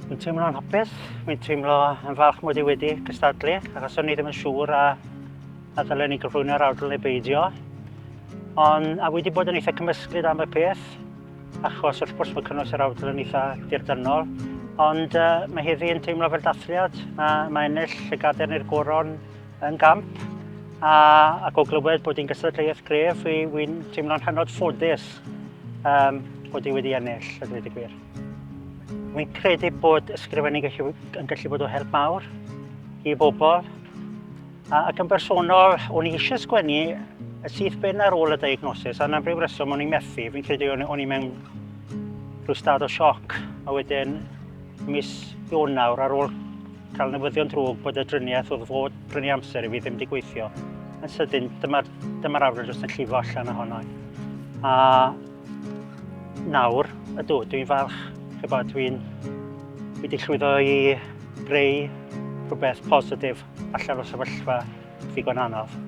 Dwi'n teimlo'n hapus, dwi'n teimlo yn falch mod i wedi cystadlu, achos o'n i ddim yn siŵr a, a ddylen ni gyflwyno'r awdl neu beidio. Ond a wedi bod yn eitha cymysglyd am y peth, achos wrth gwrs mae cynnwys yr awdl yn eitha dirdynnol, ond uh, mae heddi yn teimlo fel dathliad, mae, mae ennill y gadair neu'r goron yn gamp, a, ac o glywed bod hi'n gystadleuaeth gref, wy'n teimlo'n hynod ffodus um, bod hi wedi ennill, a dweud y gwir. Wi'n credu bod ysgrifennu gallu, yn gallu bod o help mawr i bobl. A, ac yn bersonol, o'n i eisiau sgwennu y syth bin ar ôl y diagnosis, a am ryw reswm o'n i'n methu. Fi'n credu o'n, o'n i mewn rhyw stad o sioc. A wedyn, mis Ionawr, ar ôl cael newyddion drwg bod y driniaeth oedd fod prynu amser i fi ddim wedi gweithio, yn sydyn, dyma'r dyma awr jyst yn llifo allan ohono. A nawr, ydw, dwi'n falch, chybod, dwi'n wedi llwyddo i greu rhywbeth positif allan o sefyllfa ddigon anodd.